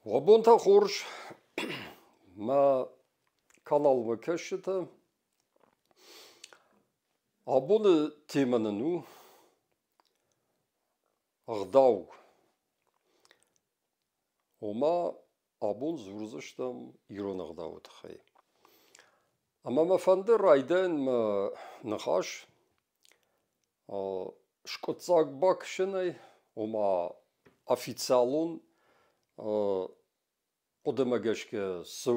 Уӕ бонтӕ хорз, мӕ каналмӕ кӕсджытӕ. Абоны темӕ нын у ӕгъдау. Ома абон дзурдзыстӕм ирон ӕгъдауы тыххӕй. Ӕмӕ мӕ фӕнды райдайын мӕ ныхас скъуыддзаг бакӕсынӕй, ома официалон хъуыдымӕ гӕсгӕ цы у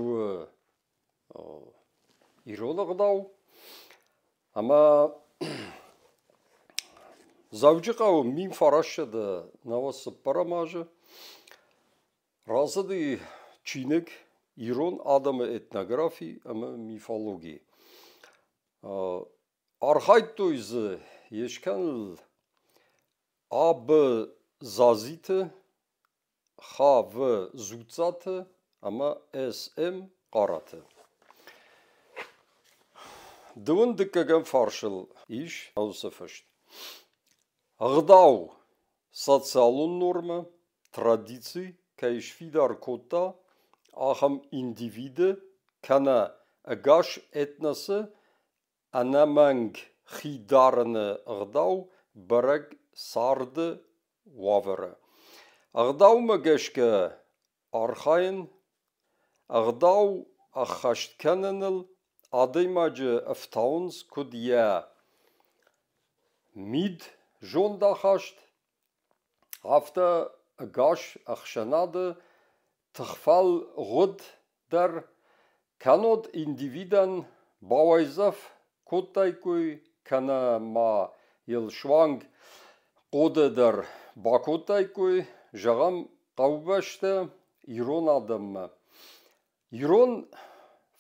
ирон ӕгъдау. Ӕмӕ Дзӕуджыхъӕуы 1994 азы рацыди чиныг «Ирон адӕмы этнографи ӕмӕ мифологи». Архайдтой дзы искӕныл А.Б. Зазиты, Х.В. Дзуццаты ӕмӕ С.М. Хъараты. Дыууын дыккӕгӕм фарсыл ис уыцы фыст: Ӕгъдау социалон нормӕ, традици кӕй сфидар кодта, ахӕм индивиды кӕнӕ ӕгас этносы ӕнӕмӕнг хи дарыны ӕгъдау бӕрӕг царды уавӕры. Ӕгъдаумӕ гӕсгӕ архайын, ӕгъдау ӕххӕст кӕныныл адӕймаджы ӕфтауынц куыд йӕ мид-зондахаст, афтӕ ӕгас ӕхсӕнады тыхфӕлгъуыд дӕр, кӕннод индивидӕн бауайдзӕф кодтаиккой кӕнӕ ма йыл суанг хъоды дӕр бакодтаиккой, зӕгъӕм, хъӕубӕстӕ ирон адӕммӕ. Ирон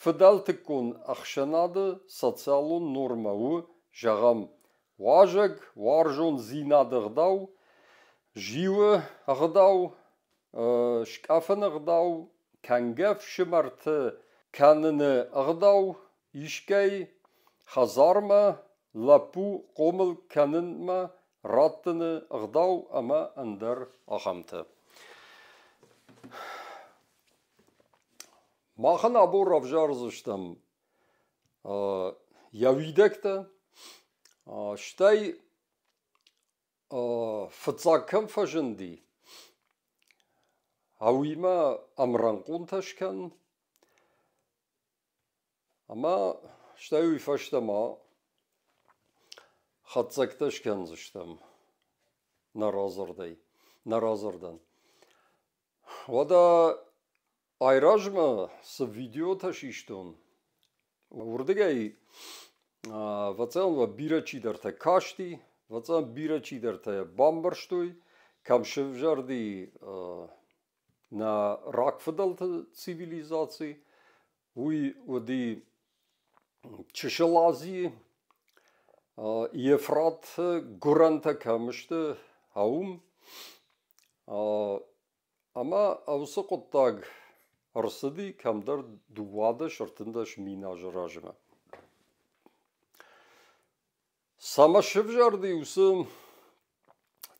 фыдӕлтыккон ӕхсӕнады социалон нормӕ у, зӕгъӕм, уазӕг уарзондзинады ӕгъдау, зиуы ӕгъдау, скъӕфыны ӕгъдау, кӕнгӕ фсымӕрты кӕныны ӕгъдау, искӕй хӕдзармӕ лӕппу хъомыл кӕнынмӕ раттыны ӕгъдау ӕмӕ ӕндӕр ахӕмтӕ. Махӕн абон равзардзыстӕм йӕ уидӕгтӕ, стӕй фыццаг кӕм фӕзынди, уыимӕ ӕмрӕнхъонтӕ скӕн, ӕмӕ стӕй уый фӕстӕ ма хатдзӕгтӕ скӕндзыстӕм нӕ радзырдӕй, нӕ радзырдӕн. Уӕдӕ айразмӕ цы видеотӕ систон, уырдыгӕй ӕвӕццӕгӕн бирӕ чидӕртӕ касти, ӕвӕццӕгӕн бирӕ чидӕртӕ бамбӕрстой, кӕм сывзӕрди нӕ рагфыдӕлты цивилизаци, уый уыди Чысыл Азийы, Ефраты гуырӕнтӕ кӕм сты, уым. Ӕмӕ уыцы хъуыддаг ӕрцыди кӕмдӕр 12-13 азы размӕ. Цӕмӕ сывзӕрди уыцы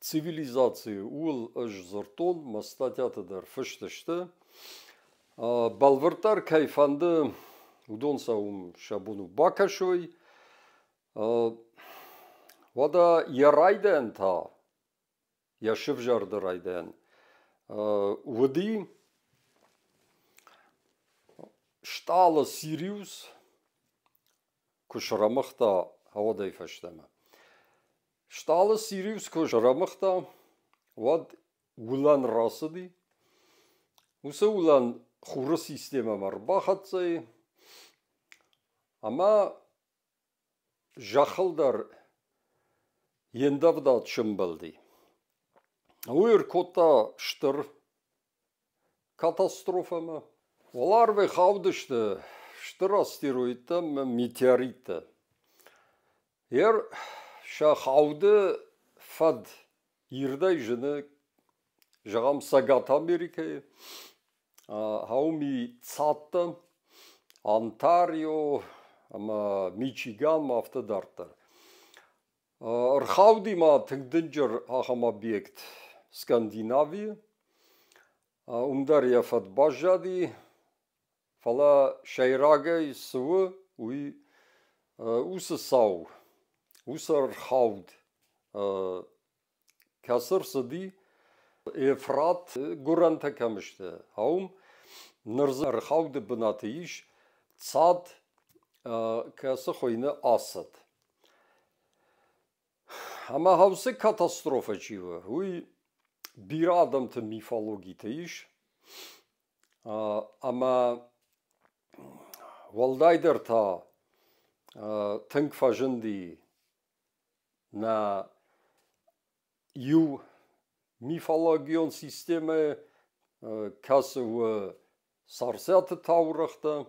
цивилизаци, ууыл ӕз дзырдтон, мӕ статьяты дӕр фыст сты. Бӕлвырддӕр кӕй фӕнды, уыдон сӕ уым сӕ бон у бакӕсой. Уӕдӕ йӕ райдайӕн та йӕ сывзӕрды райдайӕн уыди стъалы Сириус куы срӕмыгъта уӕдӕй фӕстӕмӕ. Стъалы Сириус куы срӕмыгъта, уӕд уылӕн рацыди. Уыцы уылӕн Хуры системӕмӕ ӕрбахӕццӕ и ӕмӕ зӕххыл дӕр йе ндӕвдад сӕмбӕлди. Уый ӕркодта стыр катастрофӕмӕ. Уӕларвӕй хаудысты стыр астероидтӕ ӕмӕ метеориттӕ. Ер сӕ хауды фӕд ирдӕй зыны, зӕгъӕм, Цӕгат Америкӕйы, Хауми цадтӕ, Онтарио ӕмӕ Мичиган афтӕ дарддӕр. Ӕрхауди ма тынг дынджыр ахӕм объект Скандинавийы. Уым дӕр йӕ фӕд баззади, фӕлӕ сӕйрагӕй цы у, уый уыцы цау, уыцы ӕрхауд, кӕцы рцыди, Ефрат гуырӕнтӕ кӕм сты, уым ныр дзы ӕрхауды бынаты ис цад, кӕцы хуыйны Ацыд. Ӕмӕ уыцы катастрофӕ чи у, уый бирӕ адӕмты мифологиты ис. Ӕмӕ уӕлдайдӕр та тынг фӕзынди нӕ иу мифологион системӕ, кӕцы у Царциаты таурӕгътӕ,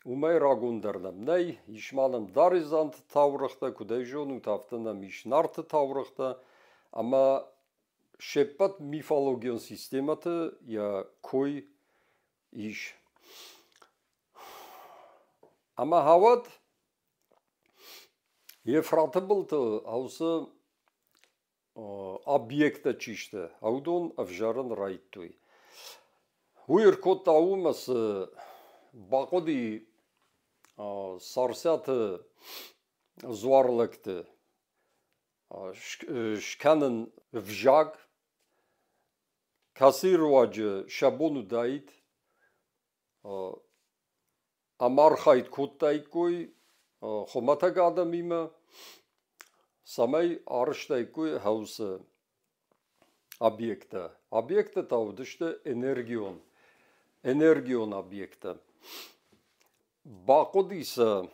уымӕй рагондӕр нӕм нӕй, ис ма нӕм Даредзанты таурӕгътӕ, куыд ӕй зонут, афтӕ нӕм ис Нарты таурӕгътӕ, ӕмӕ се ппӕт мифологион системӕты йӕ кой ис. Ӕмӕ хауӕд Ефраты былты уыцы объекттӕ чи сты, уыдон ӕвзӕрын райдыдтой. Уый ӕркодта уымӕ, цы бахъуыди Царциаты дзуарлӕгты скӕнын взаг, кӕцыйы руаджы сӕ бон уыдаид ӕмархайд кодтаиккой хуымӕтӕг адӕмимӕ, цӕмӕй арызтаиккой хӕлцы объекттӕ. Объекттӕ та уыдысты энергион, энергион объекттӕ. Бахъуыди сӕ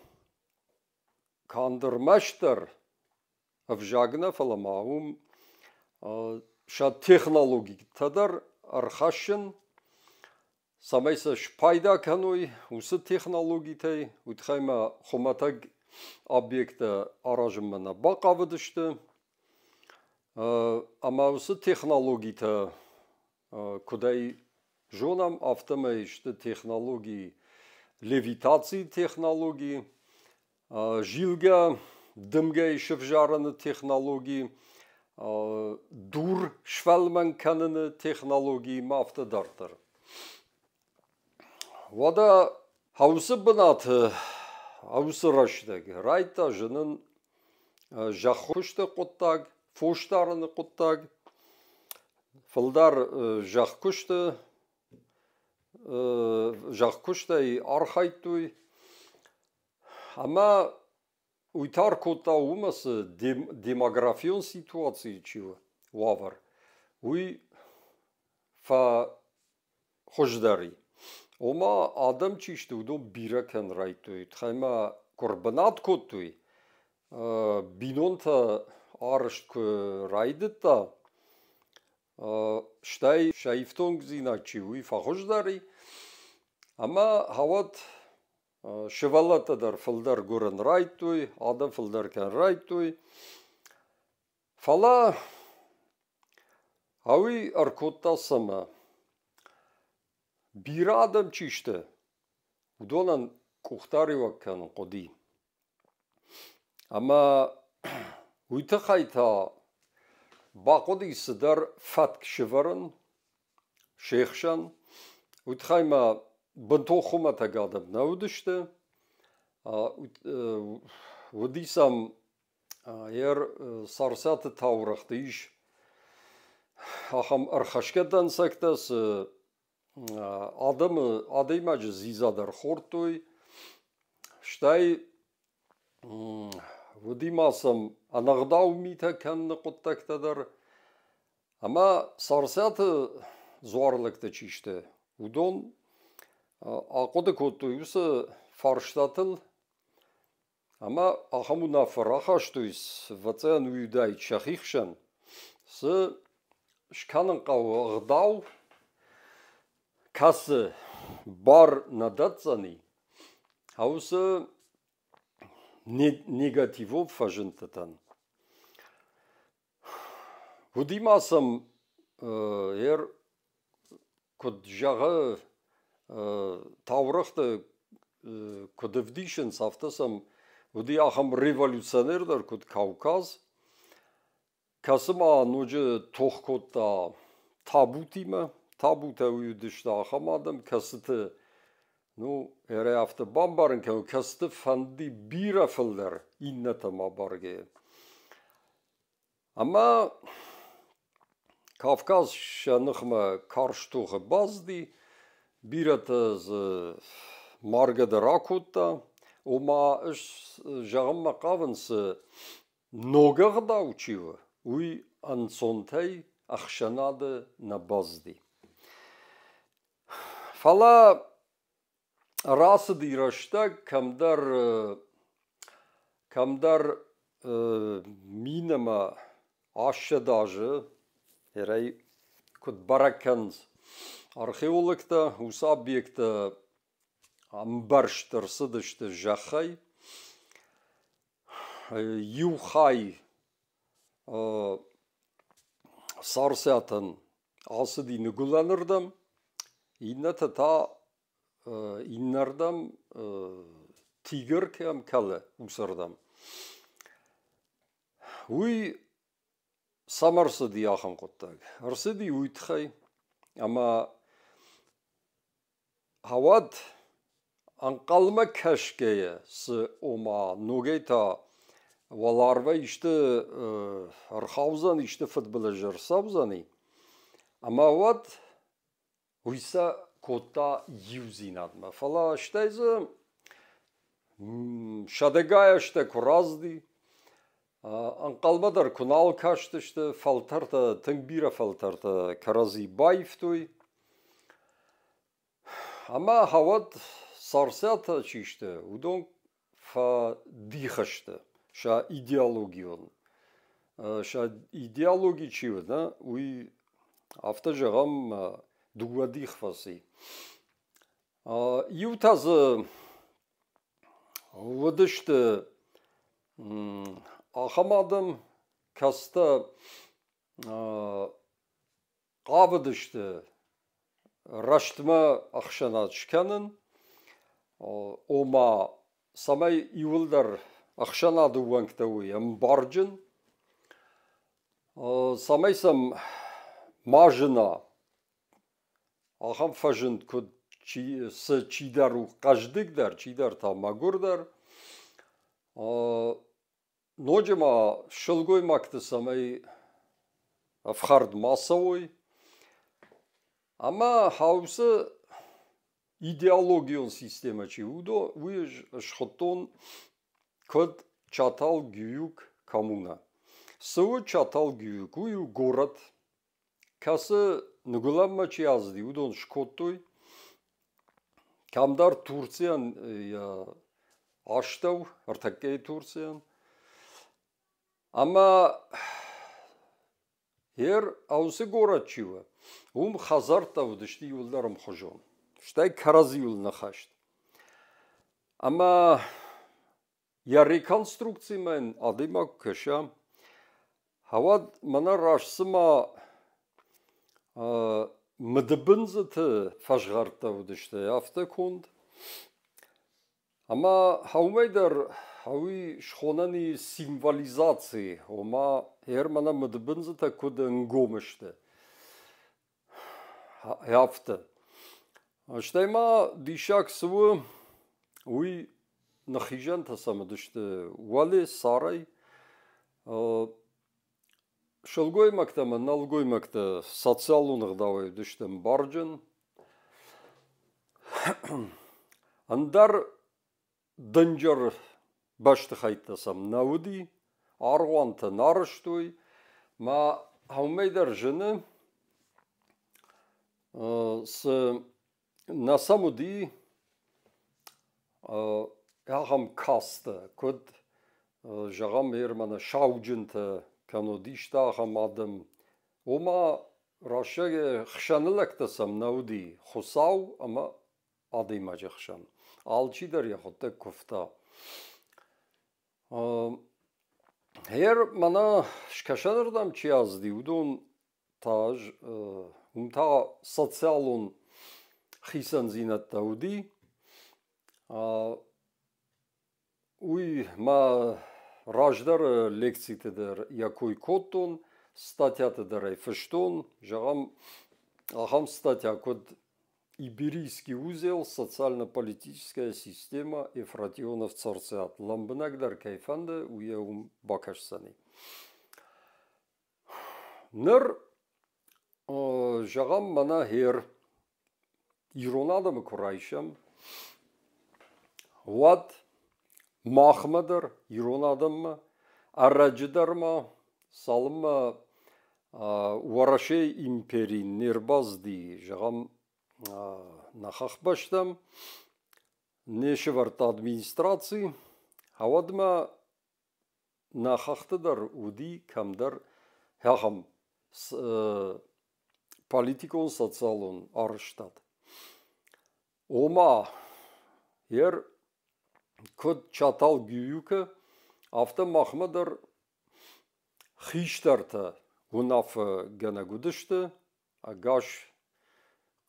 канд ӕрмӕстдӕр ӕвзаг нӕ, фӕлӕ ма уым сӕ технологитӕ дӕр ӕрхӕссын, цӕмӕй сӕ спайда кӕной уыцы технологитӕй, уый тыххӕй ма хуымӕтӕг объекттӕ аразынмӕ нӕ бахъавыдысты. Ӕмӕ уыцы технологитӕ куыдӕй зонӕм, афтӕмӕй сты технологи левитацийы технологи, зилгӕ дымгӕйы сывзарыны технологи, дур сфӕлмӕн кӕныны технологиимӕ афтӕ дарддӕр. Уӕдӕ уыцы бынаты, уыцы рӕстӕг райдыдта зынын зӕхкуысты хъуыддаг, фосдарыны хъуыддаг. Фылдӕр зӕхкуысты зӕхкуыстӕй архайдтой ӕмӕ уый та ӕркодта уымӕ, цы демографион ситуацийы чи у уавӕр, уый фӕхуыздӕр и. Ома адӕм чи сты, уыдон бирӕ кӕн райдтой, тыххӕй куы ӕрбынат кодтой, бинонтӕ арӕзт куы райдыдта, стӕй сӕ ифтонгдзинад чи у, уый фӕхуыздӕр и, ӕмӕ хауӕд сывӕллӕттӕ дӕр фылдӕр гуырын райдыдтой, адӕм фылдӕр кӕнын райдыдтой. Фӕлӕ ауый ӕркодта цӕмӕ? Бирӕ адӕм чи сты, уыдонӕн къухдариуӕг кӕнын хъуыди. Ӕмӕ уый тыххӕй та бахъуыди цыдӕр фӕтк сӕвӕрын се хсӕн. Уый тыххӕй ма бынтон хуымӕтӕг адӕм нӕ уыдысты. Уыди сӕм Царциаты таурӕгъты ис ахӕм ӕрхӕсгӕ дӕнцӕгтӕ, цы адӕмы адӕймаджы дзидза дӕр хордтой, стӕй уыди ма сӕм ӕнӕгъдау митӕ кӕныны хъуыддӕгтӕ дӕр. Ӕмӕ Царциаты дзуарлӕгтӕ чи сты, уыдон ахъуыды кодтой уыцы фарстатыл ӕмӕ ахӕм уынаффӕ рахастой, ӕвӕццӕгӕн, уыдаид сӕхи хсӕн, цы скӕнын хъӕуы ӕгъдау, кӕцы бар нӕ дӕтдзӕни, уыцы негативон фӕзындтытӕн. Уыди ма сӕм куыд зӕгъы, таурӕгъты куыд ӕвдисынц, афтӕ сӕм уыди ахӕм революционер дӕр, куыд Кавказ, кӕцы ма ноджы тох кодта табутимӕ. табутӕ уыдысты ахӕм адӕм, кӕцыты, ну, ӕрӕй афтӕ бамбарын кӕнон, кӕцыты фӕнди бирӕ фылдӕр иннӕтӕм абаргӕйӕ. Ӕмӕ Кавказ сӕ ныхмӕ карз тохы бацыди, бирӕтӕ дзы маргӕ дӕр акодта. Ома, ӕз зӕгъынмӕ хъавын, цы ног ӕгъдау чи у, уый ӕнцонтӕй ӕхсӕнады нӕ бацыди. Фӕлӕ рацыди рӕстӕг, кӕмдӕр, кӕмдӕр минӕмӕ 80 азы, ерӕй куыд бӕрӕг кӕнынц археологтӕ, уыцы объекттӕ ӕмбӕрзт ӕрцыдысты зӕххӕй. Иу хай Царциатӕн ацыди ныгуылӕнырдӕм, иннӕтӕ та иннӕрдӕм тигр кӕм кӕлы, уыцырдӕм. Уый цӕмӕ ӕрцыди ахӕм хъуыддаг? Ӕрцыди уый тыххӕй, ӕмӕ Уӕд ӕнхъӕлмӕ кӕсгӕйӕ, цы ома ногӕй та уӕларвӕй исты ӕрхаудзӕн, исты фыдбылыз ӕрцӕудзӕни, ӕмӕ уӕд уый сӕ кодта иудзинадмӕ. Фӕлӕ стӕй дзы сӕдӕгай азтӕ куы рацыди, ӕнхъӕлмӕ дӕр куы нал кастысты, фӕлтӕртӕ, тынг бирӕ фӕлтӕртӕ кӕрӕдзи баивтой. Ӕмӕ уӕд Царциатӕ чи сты, уыдон фӕдих сты сӕ идеологион. Сӕ идеологи чи уыд, нӕ, уый, афтӕ зӕгъӕм, дыууӕ дих фӕци. Иутӕ дзы уыдысты ахӕм адӕм, кӕцытӕ хъавыдысты рӕстмӕ ӕхсӕнад скӕнын, ома цӕмӕй иуылдӕр ӕхсӕнады уӕнгтӕ уой ӕмбарджын, цӕмӕй сӕм ма зына ахӕм фӕзынд, куыд чи, цы чидӕр у хъӕздыгдӕр, чидӕр та мӕгуырдӕр. Ноджы ма сылгоймӕгты цӕмӕй ӕфхӕрд ма цӕуой, ӕмӕ хаусы идеологион системӕ чи у, уый ӕз схуыдтон куыд Чатал-Гююк коммуна. Цы у Чатал-Гююк? Уый у город, кӕцы ныгуылӕнмӕ чи ацыди, уыдон скодтой. Кӕмдӕр Турцийӕн йӕ астӕу, ӕртӕккӕйы Турцийӕн. Ӕмӕ ер уыцы горӕт чи у, уым хӕдзӕрттӕ уыдысты иуылдӕр ӕмхуызон, стӕй кӕрӕдзиуыл ныхӕст. Ӕмӕ йӕ реконструкцимӕ йын адӕймаг куы кӕса, уӕд мӕнӕ раст цыма мыдыбындзыты фӕзгъӕрттӕ уыдысты, афтӕ конд. Ӕмӕ уымӕй дӕр уый схонӕн и символизаци, ома гъер мӕнӕ мыдыбындзытӕ куыд ӕнгом сты, афтӕ. Стӕй ма диссаг цы у, уый ныххизӕнтӕ сӕм уыдысты уӕле царӕй. Сылгоймӕгтӕ ӕмӕ нӕлгоймӕгтӕ социалон ӕгъдауӕй уыдысты ӕмбарджын. Ӕндӕр дынджыр бӕстыхӕйттӕ сӕм нӕ уыди, аргъуантӕ нӕ арӕзтой. Ма уымӕй дӕр зыны, цы нӕ сӕм уыди ахӕм кастӕ, куыд, зӕгъӕм, мӕнӕ сауджынтӕ кӕнӕ исты ахӕм адӕм. Ома рӕстӕг хсӕнылӕгтӕ сӕм нӕ уыди Хуыцау ӕмӕ адӕймаджы хсӕн. Алчидӕр йӕхуыдтӕг куывта. Гъер мӕнӕ скӕсӕнырдӕм чи ацыди, уыдон та ӕз уым та социалон хицӕндзинӕдтӕ уыди. Уый мӕ раздӕры лекциты дӕр йӕ кой кодтон, статьяты дӕр ӕй фыстон. Зӕгъӕм, ахӕм статья, куыд Иберийский узел, социально-политическая система Эфратионов Царциат. Лӕмбынӕгдӕр кӕй фӕнды, уый йӕ уым бакӕсдзӕни. Ныр, зӕгъӕм, мӕнӕ хер ирон адӕмы куы райсӕм, уӕд махмӕ дӕр, ирон адӕммӕ, ӕрӕджы дӕр ма, цалынмӕ Уӕрӕсейы импери не рбацыди, зӕгъӕм, нӕ хӕхбӕстӕм, не сӕвӕрдта администраци, уӕдмӕ нӕ хӕхты дӕр уыди кӕмдӕр ахӕм политикон-социалон арӕзтад. Ома, ер куыд Чатал-Гююкы, афтӕ махмӕ дӕр хистӕртӕ уынаффӕгӕнӕг уыдысты ӕгас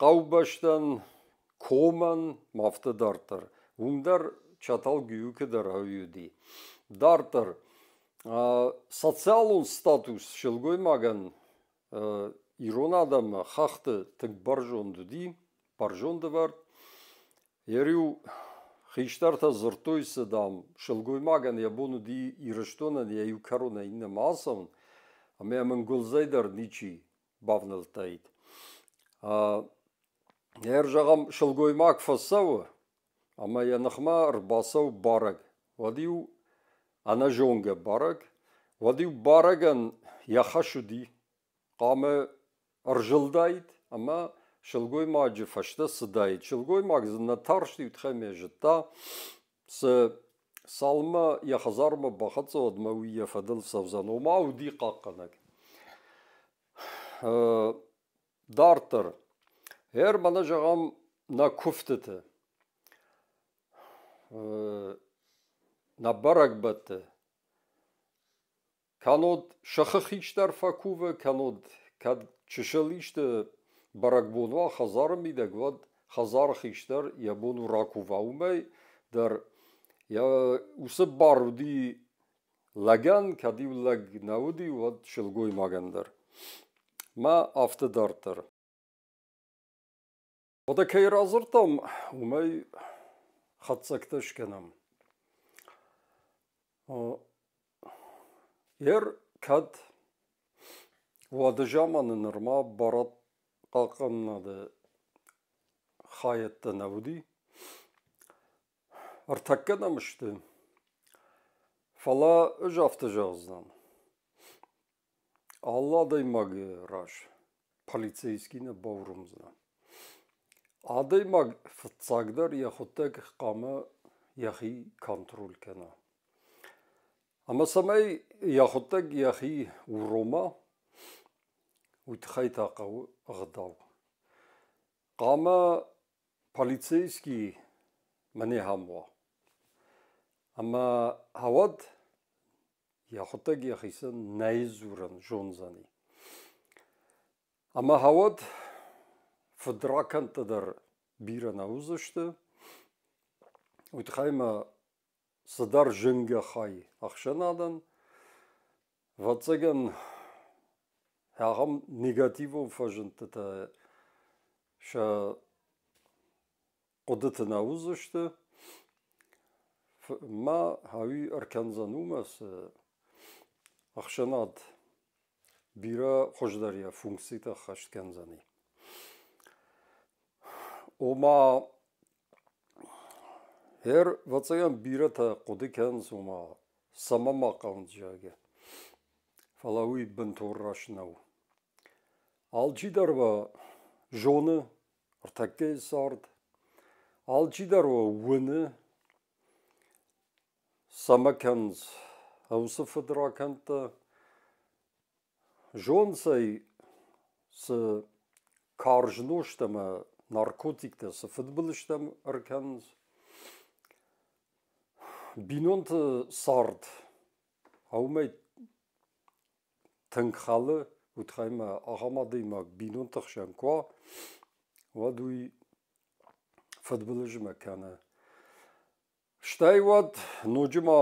хъӕубӕстӕн, комӕн, афтӕ дарддӕр. Уым дӕр Чатал-Гююкы дӕр уыди. Дарддӕр социалон статус сылгоймагӕн ирон адӕммӕ хӕхты тынг бӕрзонд уыди, бӕрзонд ӕвӕрд. Йӕ-иу хистӕртӕ дзырдтой, цы, дам, сылгоймагӕн йӕ бон уыди Ирыстонӕн йӕ иу кӕронӕй иннӕмӕ ацӕуын, ӕмӕ йӕм ӕнгуылдзӕй дӕр ничи бавнӕлдтаид. Ӕр, зӕгъӕм, сылгоймаг фӕцӕуы, ӕмӕ йӕ ныхмӕ ӕрбацӕуы барӕг. Уӕд-иу ӕнӕзонгӕ барӕг, уӕд-иу барӕгӕн йӕ хӕс уыди хъуамӕ ӕрзылдаид ӕмӕ сылгоймаджы фӕстӕ цыдаид. Сылгоймаг дзы нӕ тарст, иу тыххӕй мӕ зыдта, цы цалынмӕ йӕ хӕдзармӕ бахӕццӕ, уӕдмӕ уый йӕ фӕдыл цӕудзӕн. Ома уыди хъахъхъӕнӕг. Дарддӕр. Ӕр мӕнӕ зӕгъӕм нӕ куывтыты, нӕ бӕрӕгбӕтты Кӕннод сыхы хистӕр фӕкувы, кӕннод кӕд чысыл исты бӕрӕгбон уа хӕдзары мидӕг, уӕд хӕдзары хистӕр йӕ бон у ракува. Уымӕй дӕр йӕ уыцы бар уыди лӕгӕн, кӕд-иу лӕг нӕ уыди, уӕд сылгоймагӕн дӕр. Мӕ афтӕ дарддӕр. Уӕдӕ кӕй радзырдтам, уымӕй хатдзӕгтӕ скӕнӕм. Ер кӕд уӕды заманы нырма барадхъахъхъӕнынады хайӕдтӕ нӕ уыди, ӕртӕккӕ нӕм сты, фӕлӕ ӕз афтӕ зӕгъдзынӕн: алы адӕймаджы раз полицейский нӕ бауромдзынӕ. Адӕймаг фыццагдӕр йӕхуыдтӕг хъуамӕ йӕхи контроль кӕна. Ӕмӕ цӕмӕй йӕхуыдтӕг йӕхи урома, уый тыххӕй та хъӕуы ӕгъдау. Хъуамӕ полицейский мӕ не хӕм уа. Ӕмӕ уӕд йӕхуыдтӕг йӕхицӕн нӕй дзурӕн зондзӕни. Ӕмӕ уӕд фыдракӕндтӕ дӕр бирӕ нӕ уыдзысты. Уый тыххӕй ма цыдӕр зынгӕ хай ӕхсӕнадӕн, ӕвӕццӕгӕн, ахӕм негативон фӕзындтытӕ сӕ хъуыдыты нӕ уыдзысты. Ма уый ӕркӕндзӕн уымӕ, цы ӕхсӕнад бирӕ хуыздӕр йӕ функцитӕ ӕххӕст кӕндзӕни. Ома, ӕвӕццӕгӕн, бирӕтӕ хъуыды кӕнынц, ома, цӕмӕ ма хъӕуынц, зӕгъгӕ. Фӕлӕ уый бынтон раст нӕу. Алчидӕр уӕ зоны ӕртӕккӕйы цард, алчидӕр уӕ уыны, цӕмӕ кӕнынц уыцы фыдракӕндтӕ. Зонынц ӕй, цы карз нозт ӕмӕ наркотиктӕ цы фыдбылызтӕм ӕркӕнынц. Бинонты цард уымӕй тынг хӕлы, уый тыххӕй ма ахӕм адӕймаг бинонты хсӕн куы уа, уӕд уый фыдбылызмӕ кӕны. Стӕй уӕд ноджы ма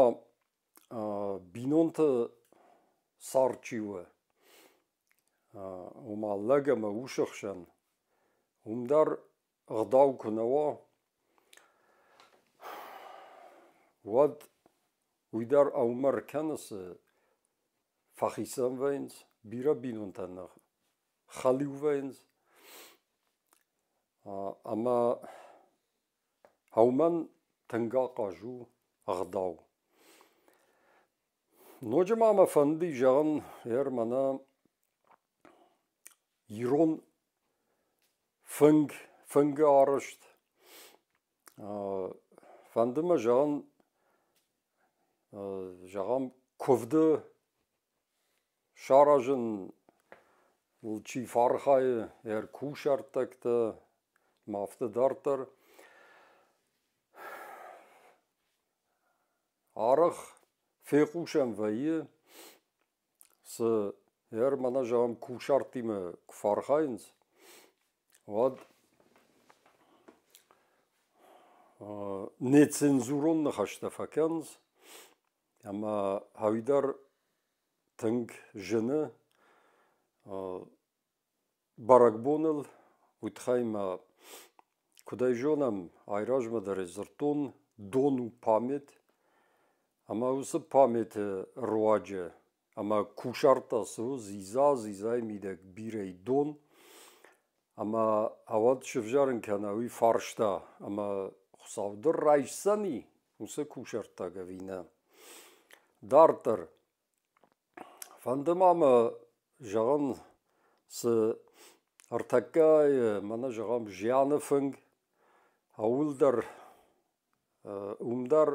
бинонты цард чи у, ома лӕг ӕмӕ усы хсӕн Уым дӕр ӕгъдау куы нӕ уа, уӕд уый дӕр ӕумӕ ркӕны, цы фӕхицӕн вӕййынц, бирӕ бинонтӕ нӕ хӕлиу вӕййынц. Ӕмӕ уымӕн тынг ахъаз у ӕгъдау. Ноджы ма мӕ фӕнды зӕгъын, ӕр мӕнӕ ирон фынг, фынгы арӕзт. Фӕнды мӕ зӕгъын, зӕгъӕм, куывды саразын чи фӕархайы, ӕркусӕрттӕгтӕ ма афтӕ дарддӕр. Арӕх фехъусӕн вӕййы, цы ӕр мӕнӕ зӕгъӕм кусарттимӕ куы фӕархайынц, уӕд нецензурон ныхӕстӕ фӕкӕнынц ӕмӕ ӕви дӕр тынг зыны бӕрӕгбоныл, уый тыххӕй ма, куыд ӕй зонӕм, айразмӕ дӕр ӕй дзырдтон, дон у память, ӕмӕ уыцы памяты руаджы ӕмӕ кусарт та цы у, дзидза, дзидзайы мидӕг бирӕ дон, ӕмӕ ӕвӕд сывзӕрын кӕна уый фарста, ӕмӕ Хуыцау дӕр райсдзӕни уыцы кусӕрттаг ӕви нӕ. Дарддӕр Фӕнды ма мӕ зӕгъын, цы ӕртӕккӕйы мӕнӕ зӕгъӕм зианы фынг, ӕуыл дӕр, уым дӕр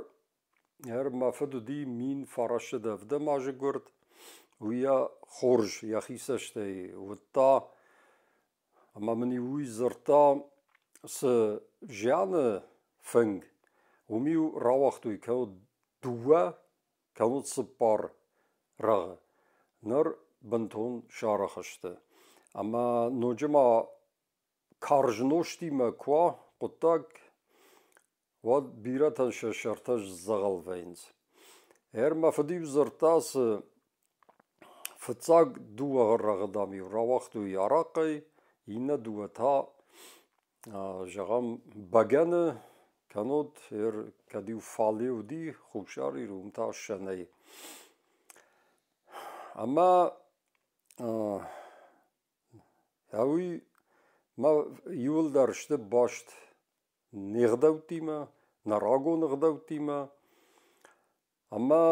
мӕ фыд уыди 1907 азы гуырд, уый йӕ хорз йӕхи цӕстӕй уыдта ӕмӕ мын-иу уый дзырдта, цы зианы фынг, уым-иу рауагътой кӕд дыууӕ кӕнут цыппар рӕгъы. Ныр бынтон сарӕх сты. Ӕмӕ ноджы ма карз нозтимӕ куы уа хъуыддаг, уӕд бирӕтӕн сӕ сӕртӕ сдзӕгъӕл вӕййынц. Ӕр мӕ фыд-иу дзырдта, цы фыццаг дыууӕ рӕгъы, дам-иу рауагътой арахъхъӕй, иннӕ дыууӕ та зӕгъӕм, бӕгӕны кӕннод кӕд-иу фале уыди Хуссар Ир, уым та сӕнӕй. Ӕмӕ уый мӕ иуылдӕр сты баст не гъдӕуттимӕ, нӕ рагон ӕгъдӕуттимӕ. Ӕмӕ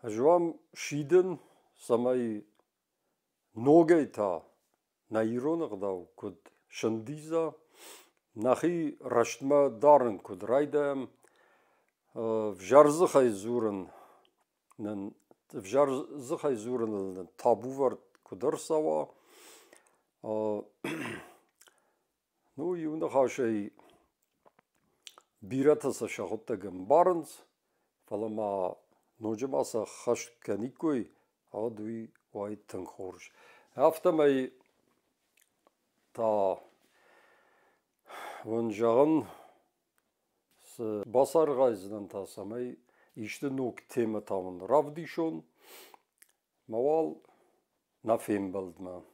ӕз уӕм сидын, цӕмӕй ногӕй та нӕ ирон ӕгъдау куыд сӕндидза, нӕхи рӕстмӕ дарын куыд райдайӕм, ӕвзӕр дзыхӕй дзурын нын ӕвзӕр дзыхӕй дзурыныл нын табувӕрд куыд ӕрцӕуа. Ну, иу ныхасӕй, бирӕтӕ сӕ сӕхуыдтӕг ӕмбарынц, фӕлӕ ма ноджы ма сӕ ххӕст кӕниккой, уӕд уый уаид тынг хорз. Афтӕмӕй та уын зӕгъын, цы бацархайдзынӕн та, цӕмӕй исты ног темӕтӕ уын равдисон, мауал нӕ фембӕлдмӕ.